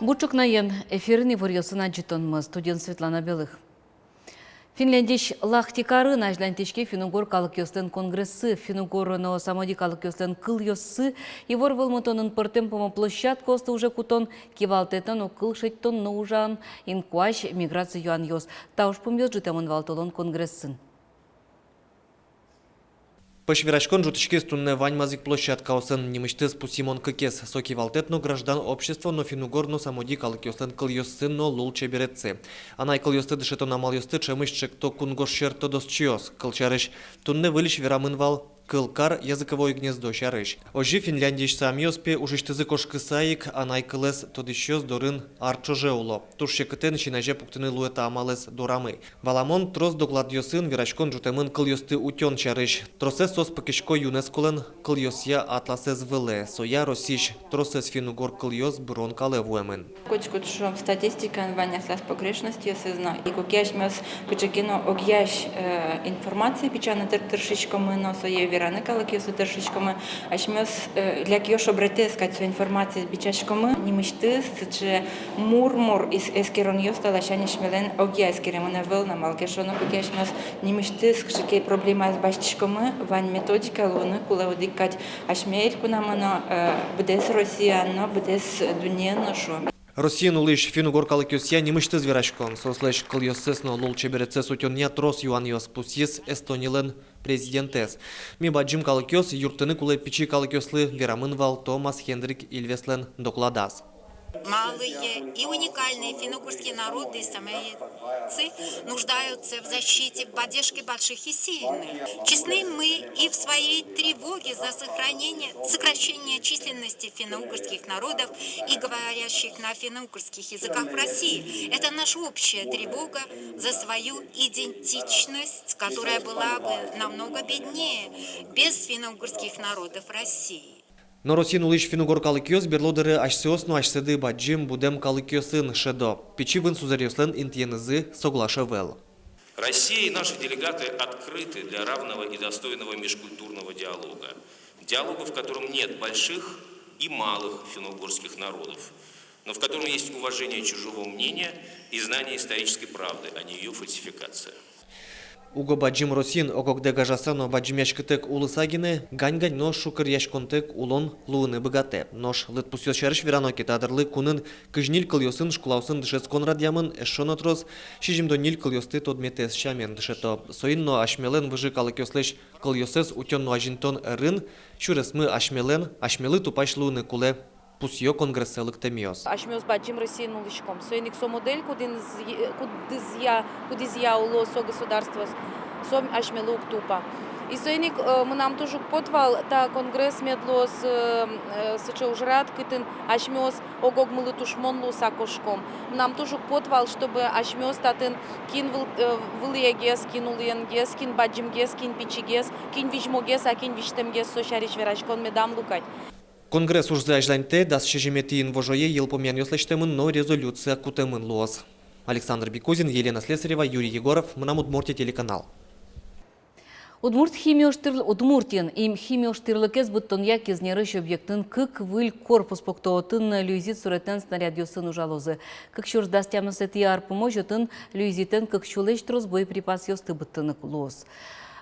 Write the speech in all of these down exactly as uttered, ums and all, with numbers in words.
Бур ӵукнаен! Эфирын иворъёсын адӟытонмы, студиын Светлана Белых. Финляндиысь Лахти карын азьланьтӥське финн-угор калыкъёслэн конгрессы. Финн-угор но самоди калыкъёслэн кылъёссы, ивор вӧлмытонын пӧртэм пумо площадкаосты уже кутон, кивалтэтэ но кыл шедьтон но ужан, инкуазь, миграция юанъёс. Та ужпумъёс ӝутэмын вал толон конгрессын. Пӧсь вераськон ӝутӥськиз туннэ ваньмаз ик площадкаосын. Нимысьтыз пусйымон кыкез: со кивалтэт но граждан общество но финн-угор но самоди калыкъёслэн кылъёссы но лулчеберетсы. Анай кылъёсты дышетон амалъёсты ӵемысь ӵекто кунгож сьӧр тодосчиос. Кылсярысь, туннэ выльысь верамын вал кыл кар, языковое гнездо сярысь. Озьы Финляндиысь саамъёс, пе, ушысьтызы кошкыса ик, анай кылэз тодӥсьёс дорын ар ӵоже уло. Туж секытэн син азе пуктыны луэ та амалэз дорамы. Валамон, трос докладъёсын вераськон ӝутэмын кылъёсты утён сярысь. Тросэз соос пыкисько ЮНЕСКО-лэн кылъёсъя атласэз вылэ. Соя Россиысь тросэз финн-угор кылъёс бырон калэ вуэмын. Котькуд, шуом, статистикаын вань аслаз погрешностьёсыз но. И куке асьмеос кыӵе ке но огъясь, э, информация бичаны тыр-, тыршиськомы но, сое вераны калыкъёслы тыршиськомы, асьмеос, э, лякъёс обретэз кадь со информациез бичаськомы. Нимысьтыз сыӵе мур-мур эс-, эскеронъёс та ласянь асьмелэн огъя эскеремын ӧвӧл на. Малы ке шуоно, куке асьмеос нимысьтыз кыӵе ке проблемаез басьтӥськомы, вань методика луыны кулэ одӥг кадь асьме элькунамы но, э, быдэс Россиын но, быдэс дуннеын но, шуом. Россиын улӥсь финн-угор калыкъёсъя нимысьтыз вераськон, соослэсь кылъёссэс но лулчеберетсэс утёнъя трос юанъёс, пусйиз Эстонилэн президентэз. Ми бадӟым калыкъёс, юрттыны кулэ пичи калыкъёслы, верамын вал Томас Хендрик Ильвеслэн докладаз. Малые и уникальные финно-угорские народы и самоедцы нуждаются в защите, в поддержке больших и сильных. Честны мы и в своей тревоге за сохранение, сокращение численности финно-угорских народов и говорящих на финно-угорских языках в России. Это наша общая тревога за свою идентичность, которая была бы намного беднее без финно-угорских народов России. Но Россиын улӥсь финн-угор калыкъёс берло дыре асьсэос но асьсэды бадӟым будэм калыкъёсын шӧдо. Пичи вын сузэръёслэн интыенызы соглаш ӧвӧл. Россия и наши делегаты открыты для равного и достойного межкультурного диалога. Диалога, в котором нет больших и малых финно-угорских народов, но в котором есть уважение чужого мнения и знание исторической правды, а не её фальсификация. Уго бадӟым Россиын ог-огдэ гажаса но бадӟымъяськытэк улыса гинэ, гань-гань но шукыръяськонтэк улон луыны быгатэ. Нош лыдпусъёс сярысь верано ке, та дырлы кунын кызь ньыль кылъёсын школаосын дышетскон радъямын, эшшо но трос, сизьымдон ньыль кылъёсты тодметэз сямен дышето. Соин но асьмелэн выжы калыкъёслэсь кылъёссэс утён но азинтон ӧрын сюресмы асьмелэн, асьмелы тупась луыны кулэ, пусъё конгрессэ лыктэмъёс. Асьмеос бадӟым Россиын улӥськом. Соин ик со модель, кудӥныз-, кудӥзъя, кудӥзъя уло со государствоос, со асьмелы уг тупа. И соин ик, э, мынам туж уг поты вал та конгресс мед луоз, э, э, сыӵе ужрад, кытын асьмеос ог-огмылы тушмон луыса кошком. Мынам туж уг поты вал, чтобы асьмеос татын кин выл-, э, вылӥегес, кин улыенгес, кин бадӟымгес, кин пичигес, кин визьмогес, а кин визьтэмгес, со сярысь вераськон медам луы кадь. Конгресс ужзэ азьланьтэ дас сизьыметӥ инвожое йылпумъянъёс лэсьтэмын но резолюция кутэмын луоз. Александр Бекузин, Елена Слесарева, Юрий Егоров, «Мынам Удмуртие» телеканал. Удмурт химиоштыр-, Удмуртиын им-, химиоштӥрлыкез быдтонъя Кизнерысь объектын кык выль корпус пукто, отын люизит суретэн снарядъёсын ужалозы. Кык сюрс дас тямысэтӥ ар пумозь отын люизитэн кык сюлэсь трос боеприпасъёсты быдтыны луоз.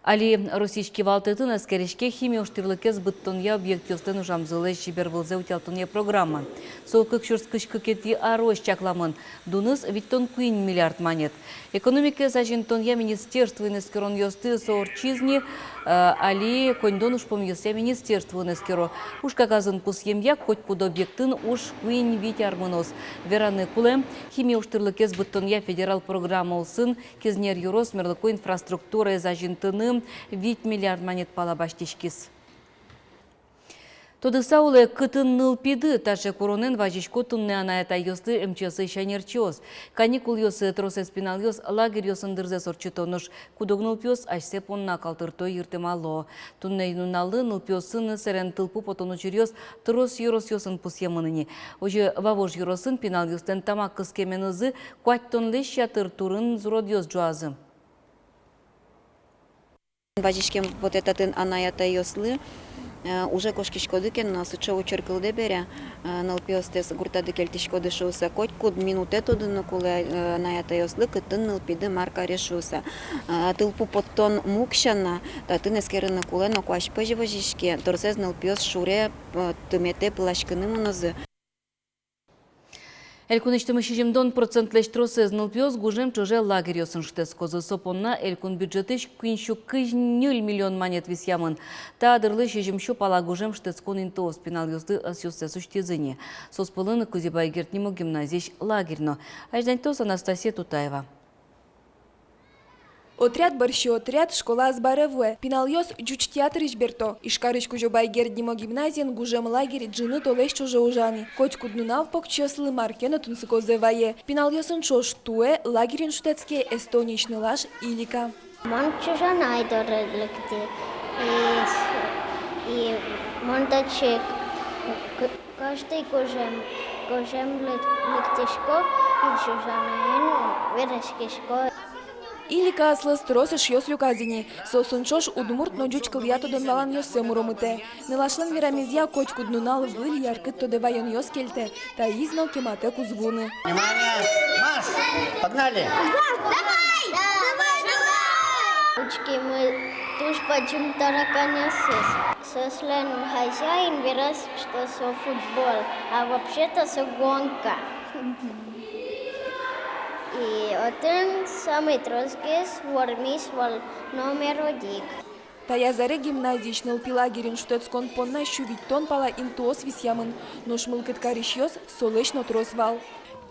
Али Россиысь кивалтэтын эскериське химиоштӥрлыкез быдтонъя объектъёслэн ужамзылэсь бервылзэ утялтонъя программа. Со кык сюрс кызь кыкетӥ арозь чакламын, дуныз витьтон куинь миллиард манет. Экономикаез азинтонъя министерствоын эскеронъёсты со ортчиз ни, э, али коньдон ужпумъёсъя министерствоын эскеро. Ужкагазын пусъемъя, котькуд объектын уж куинь-вить ар мыноз. Вераны кулэ, химиоштӥрлыкез быдтонъя федерал программа улсын Кизнер ёрос мерлыко инфраструктураез азинтыны вить миллиард манет пала басьтӥськиз. Тодыса улэ, кытын нылпиды, таӵе куронэн вазисько туннэ анай-атайёсты МЧС-ысь ӧнерчиос. Каникулъёсы тросэз пиналъёс лагерьёсын дырзэс ортчыто, нош куд-ог нылпиос асьсэ понна калтырто, йыртэмало. Туннэ нуналлы нылпиосын сэрен тылпу потон учыръёс трос ёросъёсын пусъемын ини. Озьы Вавож ёросын пиналъёслэн тамак кыскеменызы куатьтонлэсь ятыр турын зуродъёс ӝуазы. Вазиськем потэ татын анай-атайёслы, Э, уже кошкиськоды ке но, сыӵе учыр кылдэ бере, э, нылпиостэс гуртады кельтӥськоды шуыса, котькуд минутэ тодыны кулэ, э, анай-атайёслы, кытын нылпиды мар каре шуыса. Э, тылпу поттон муг сяна, татын эскерыны кулэ но, куазь пӧсь возиське, тросэз нылпиос шуре, э, тыметэ пыласькыны мынозы. Элькунысьтымы сизьымдон процентлэсь тросэз нылпиос гужем ӵоже лагерьёсын шутэтскозы. Со понна элькун бюджетысь куинь сю кызь ньыль миллион манет висъямын. Та дырлы сизьым сю пала гужем шутэтскон интыос пиналъёслы ӧсъёссэс усьтӥзы ини. Соос пӧлын Кузебай Герд нимо гимназиысь лагерь но. Азьланьтоз Анастасия Тутаева. Отряд бӧрсьы отряд школа азбаре вуэ. Пиналъёс ӟуч театрысь берто. Ижкарысь Кузебай Герд нимо гимназиын гужем лагерь ӝыны толэзь ӵоже ужа ни. Котькуд нунал покчиослы мар ке но тунсыкозэ вае. Пиналъёсын ӵош туэ лагерьын шутэтске Эстониысь нылаш Илика. Мон чужанай доры лыктӥ. И с-, и мон татчы к-, Каждый гужем, гужем лы-, лыктӥсько, и чужанаен вераськисько. Илика аслыз трос эшъёс люказ ини. Соосын ӵош удмурт но ӟуч кылъя тодон-валанъёссэ муромытэ. Нылашлэн верамезъя, котькуд нунал выль яркыт тодэ ваёнъёс кельтэ, таиз но кематэ кузвуны. Внимание! Марш! Погнали! Давай! Давай! Давай! Учкимы туж бадӟым тараканъёсыз. Соослэн хозяин вераз, что со футбол, а вообще-то со гонка. И отын самый тросгес вормиз вал номер одӥг. Таяз аре гимназиысь нылпи лагерьын шутэтскон понна сю витьтон пала интыос висъямын, нош мылкыд карисьёс солэсь но трос вал.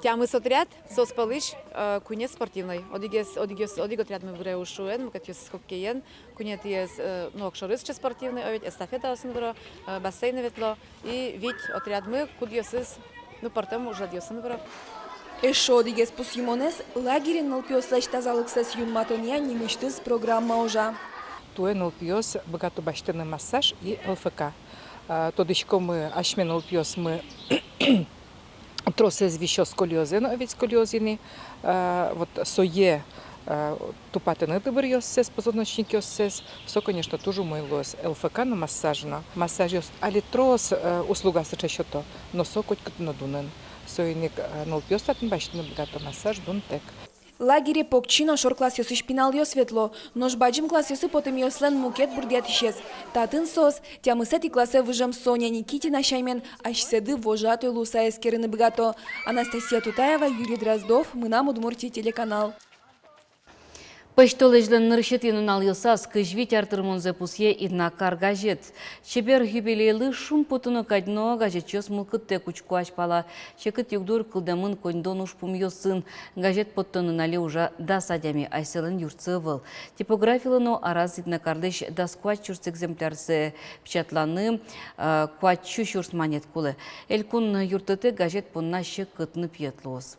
Тямыс отряд, соос пӧлысь, э, куинез спортивной. Одӥгез, одӥгез, одӥг отрядмы выре ушуэн, мукетъёсыз хоккеен, куинетӥез, э, ну, огшоры сыӵе спортивной, о, ведь эстафетаосын выро, э, бассейнэ ветло. И вить отрядмы, кудъёсыз, ну, пӧртэм ужрадъёсын выро. Эшшо одӥгез пусйымонэз — лагерьын нылпиослэсь тазалыксэс юнматонъя нимысьтыз программа ужа. Туэ нылпиос быгато басьтыны массаж и ЛФК. Э, тодӥськомы, асьме нылпиосмы тросэз висё сколиозэн, о, ведь сколиоз ини, э, вот сое, э, тупатыны дыбыръёссэс, позвоночникъёссэс, со, конечно, туж умой луоз ЛФК но, массаж но. Массажъёс али трос, э, услуга сыӵе сёто, но со котькытын но дунын. Соин ик, э, нылпиос татын басьтыны быгато массаж дунтэк. Лагере покчи но шор классъёсысь пиналъёс ветло, нош бадӟым классъёсы потэмъёслэн мукет бурдъятӥсез. Татын соос тямысэтӥ классэ выжем Соня Никитина сямен асьсэды вожатый луыса эскерыны быгато. Анастасия Тутаева, Юрий Дроздов, «Мынам Удмуртие» телеканал. Пӧсьтолэзьлэн нырысетӥ нуналъёсаз кызь вить ар тырмонзэ пусъе «Иднакар» газет. Чебер юбилейлы шумпотоно кадь но, газетчиос мылкыдтэк учко. Азьпала секыт югдур кылдэмын коньдон ужпумъёсын. Газет поттонын али ужа дас адями, асьсэлэн юртсы ӧвӧл. Типографилы но араз «Иднакарлэсь» дас куать сюрс экземплярзэ печатланы, э, куать сю сюрс манет кулэ. Элькун юрттэтэ газет понна секыт ныпъет луоз.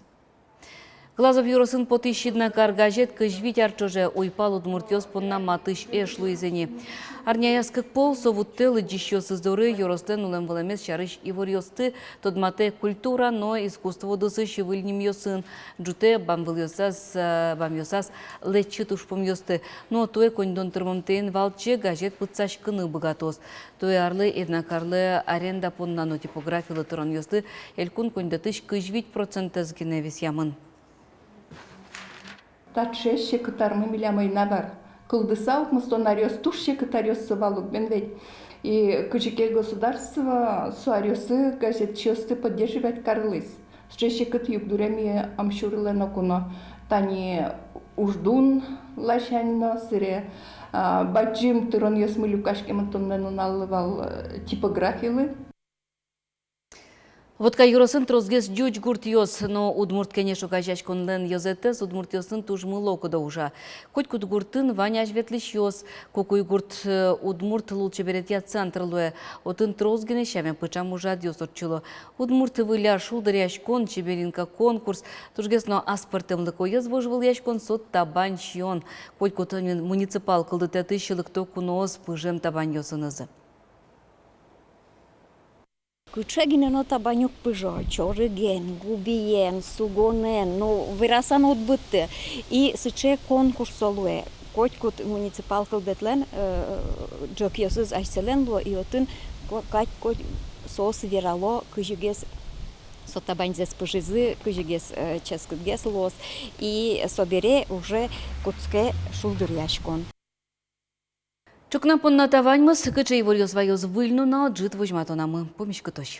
Глазов ёросын потӥсь «Иднакар» газет кызь вить ар ӵоже уйпал удмуртъёс понна матысь эш луиз ини. Арняяз кык пол со вуттэ лыдӟисьёсыз доры ёрослэн улэм-вылэмез сярысь иворъёсты, тодматэ культура но искусство удысысь выль нимъёсын, ӝутэ бамвылъёсаз, э, бамъёсаз лэчыт ужпумъёсты. Но туэ коньдон тырмымтэен валче газет пытсаськыны быгатоз. Туэ арлы «Иднакарлы» аренда понна но типографилы тыронъёсты элькун коньдэтысь кызь вить процентэз гинэ висъямын. Таӵе секыт армы милям ӧй на вар. Кылдыса укмыстон аръёс туж секыт аръёссы вал ук бен ведь. И кызьы ке государство со аръёсы газетчиосты поддерживать карылӥз. Сыӵе секыт югдуре ми ӧм сюрылэ ноку но. Тани уждун ласянь но, сыре, а, бадӟым тыронъёсмы люкаськемын туннэ нуналлы вал, э, типографилы. Вотка ёросын тросгес ӟуч гуртъёс, но «Удмурт кенеш» огазеяськонлэн ёзэтэз удмуртъёсын туж мылокыдо ужа. Котькуд гуртын вань азьветлӥсьёс. Кукуй гурт, э, удмурт лулчеберетъя центр луэ. Отын трос гинэ сямен пыӵам ужрадъёс ортчыло. «Удмурт выль ар» шулдыръяськон, «Чеберинка» конкурс, тужгес но аспӧртэмлыко ӧз вожвылъяськон — со табань сиён. Котькуд муни-, муниципал кылдытэтысь лыкто куноос пыжем табаньёсынызы. Кыӵе гинэ но табань уг пыжо: чорыген, губиен, сугонэн, ну, вераса но уд быдты. И сыӵе конкурс со луэ. Котькуд муниципал кылдытлэн, э, ӝӧкъёсыз асьсэлэн луо, и отын ко-, кадь ко-, соос верало, кызьыгес со табаньзэс пыжизы, кызьыгес, э, ческытгес луоз, и собере уже кутске шулдыръяськон. Ӵукна понна та ваньмыз. Кыӵе иворъёс ваёз выль нунал, ӝыт возьматонамы. Пумиськытозь.